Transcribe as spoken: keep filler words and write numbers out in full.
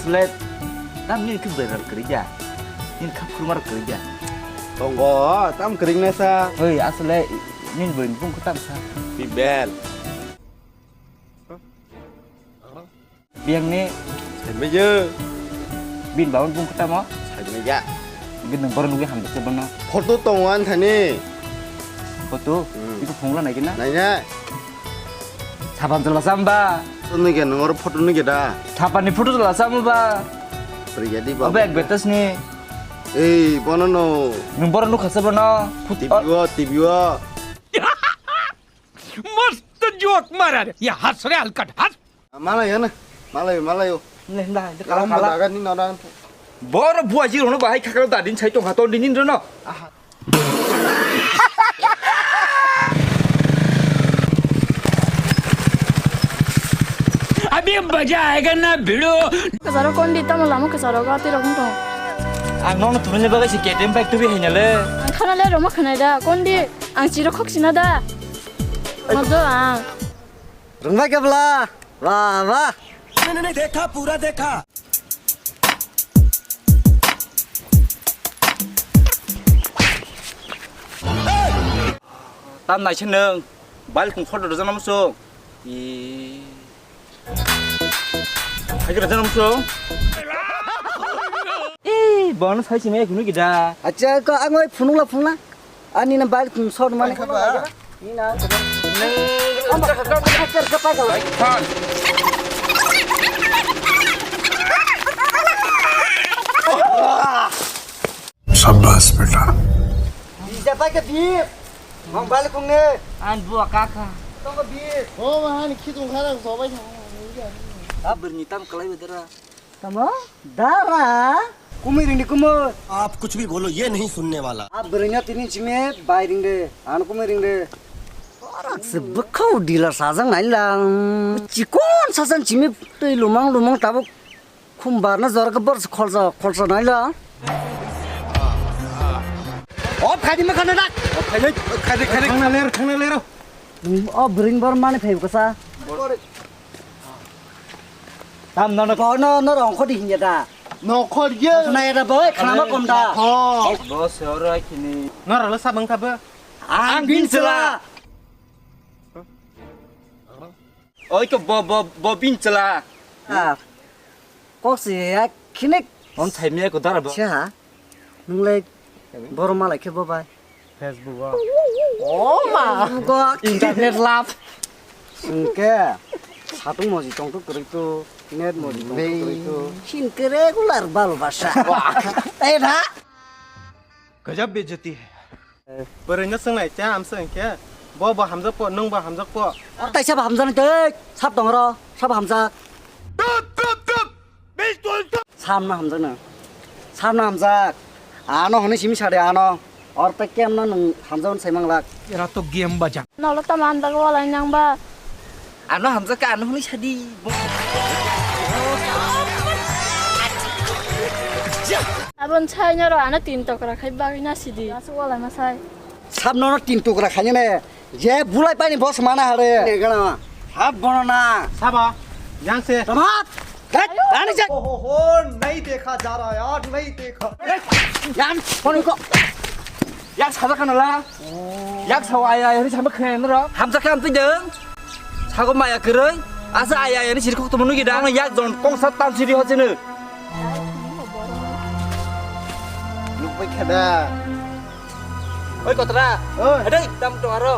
Le, tam nini khe viral kwrwi ya? Nini kha khurma rok kwrwi ya? Tongo, tam kwrwi nai sa. Oi, asle nini bwrwi ni bung khe tam sa? Bibel. Biyang ni. Sai meje. Bin baun bung khe tamo? Sai meja. Bin nang borok nugwi hamjak se bono. Photo tongo ani thani. Photo? Hmm. Ibu phone la nai kena? Nai nai. Sapan jala sam ba? Photo nugya nang oro photo nugya da? Sapan ni photo jala sam ba? Priya di ba. Obe ek betas ni. Ei, bono no. Nung bono nukha se bono. Phut-, T V o, T V o. मस्त जोक मारा रे, ये हंस रे हलकट हंस। Malayo na, malayo, malayo. Nenda, itu Kalam kala kala. Bagan ni nona. Bor buaji rono bahai khakalo dadin sai tongha ton dinin rono. Aha. अभी मजा आएगा ना भिड़ो। Kasaro kondi tamo lama kasaro gati rok tong. Ang nono tunani bagai si K T M bike tubi hainale. Ang khana le roma khanai da kondi ang chiro khok sina da. Modo ang. Rungbai kebla. Wah, wah. मैंने नहीं देखा, पूरा देखा। Tam nai se nwng, balik kung photo rwjak nang muchung. Ee. Hai rwjak nang muchung. Ee, bono sai simi kunu gida. Acha, ko ang oi phunukla phunukla. Ani na balik kung sor mani. Ai, khaba. Ni na. Neng. Shabash beta. Bisa pakai bib. Mang balik kung ne. An buah kakak. Tunggu bib. Oh, mahani khitung kharang sobai. Abir ni tam kalai bedara. Tamo? Dara? Kumui ringdi kumui. आप कुछ भी बोलो, ये नहीं सुनने वाला। A bwrwino tini chimi bai ringdi, ano kumui ringdi. Orak se bwkhao dealer sajak nai lang. Chikon sasan chimi twi lumang lumang tabuk khum barna jora khe bor kholsa kholsa nai lang. O phaidi ma khana dak. O phaidi, phaidi, phaidi. Khana ler, khana ler. O bwrwini bor mani phai bwkha sa. Tam nono. Bo no, no rong khodi hinya da. No khodi ye. Na era boy, khana ma kom da. Ho. Bo se oro kini. No ralo sabang tabo. Ang bin sela. Oi ko bo, bo, bo bin sela. Ah. Kok se ya khinik. On thai me ko dara bo. Cha. Nunglai boro malai khe bo bai. Facebook o. Oh ma. Facebook o. Internet love. Hwnkhe satung moji tongthok kwrwi tu, net moji tongthok kwrwi tu. Hwnkhe regular balo basa. Wah. Tei na? Gajab bejati hai. Bwrwino swngnai cha amsa hwnkhe, bo bo hamjakpho, nwng bo hamjakpho. O taisa bo hamjaknai tei, sab tong oro, sab hamjak. Samno hamjakno. Samno hamjak. Ano hwnwi simi sade ano. Or tei kemno nwng hamjakno sai manglak. Era to game baja. Nolo tamo andago walai nang ba. Ano hamjak khe ano hwnwi sadi. Abon sai noro ano tin tokra khai bagwi na sidi. Asuk walai ma sai. Samno no tin tokra khai ne. Je bulai pani boss mana hare. Ne gana. Hap bono na. Saba. Yang se. Samat. Hei, ani jak. ओहो हो, नहीं देखा जा रहा यार, नहीं देखा। Yan, kono ko. Yak saja kana la. Yak sawa aya aya ni sama khen ro. Hamsa khe amtwi deng. Sago maya kwrwi. Asa aya aya ni sirkhok tumu nugi dang. Yak jon kong sat tam siri hochene. Lukbai khada. Oi kotra. Oi. Adai tam to aro.